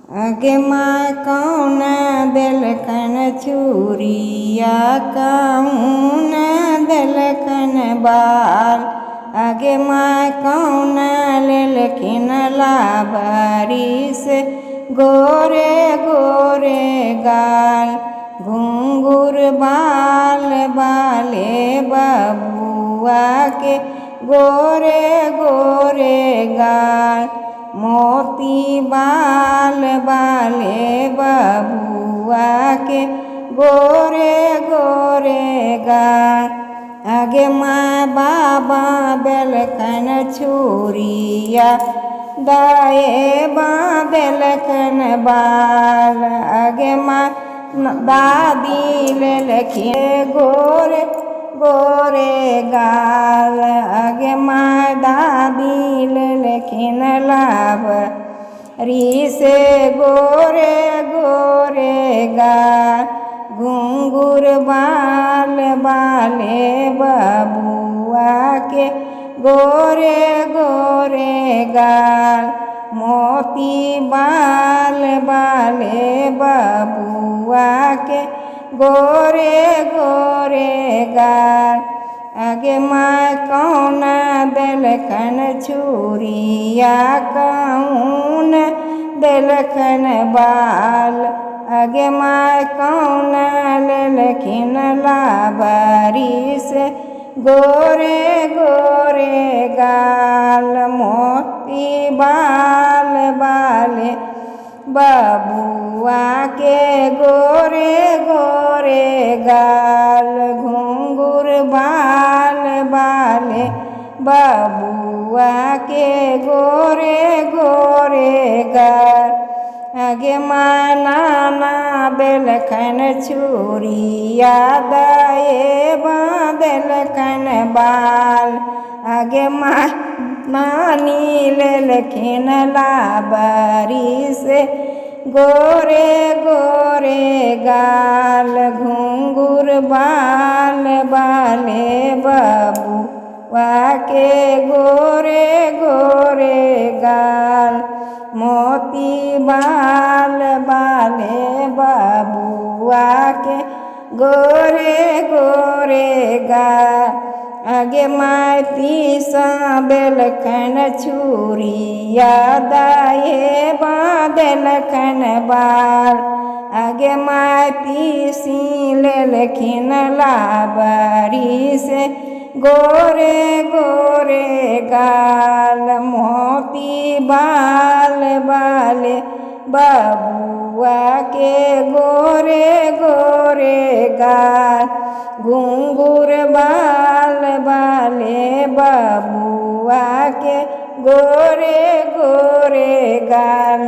अगे माँ कौन देलखन छुरिया, कौन देलखन बाल। अगे माँ कौन लेलखिन लाबरी से गोरे गोरे गाल। घुंघुर बाल बाले बबुआ के गोरे गोरे गाल। मोती बाल बाले बबुआ के गोरे गोरे गाल। आगे माँ बाबा देलखन छुरिया, दाए बा देलखन बाल। आगे माँ दादी लेलखिन गोरे गोरे गाल। आगे माँ दादी लेलखिन लाभ री से गोरे गोरे गाल। घुंघुर बाल बाले बबुआ के गोरे गोरे गाल। मोती बाल बाले बबुआ के गोरे गोरे गाल। आगे माँ कौन देलखन छुरिया, कौन देलखन बाल। आगे माँ कौन लेलखिन लाबरी से गोरे गोरे गाल। मोती बाल बाले बबुआ के गोरे गोरे गाल। घुंघुर बाल बाले बबुआ के गोरे गोरे गाल। आगे माँ नाना देलखन छुरिया, दाए बा देलखन बाल। आगे माँ नानी लेलखिन लाबरी से गोरे गोरे गाल। घुंघुर बाल बाले बबुआ के गोरे गोरे गाल। मोती बाल बाले बबुआ के गोरे गोरे गाल। आगे माँ पीसा देलखन छुरिया, दाए बा देलखन बाल। आगे माँ पीसी लेलखिन लाबरी से गोरे गोरे गाल। मोती बाल बाले बबुआ के गोरे गोरे गाल। घुंघुर बाल बाले बबुआ के गोरे गोरे गाल।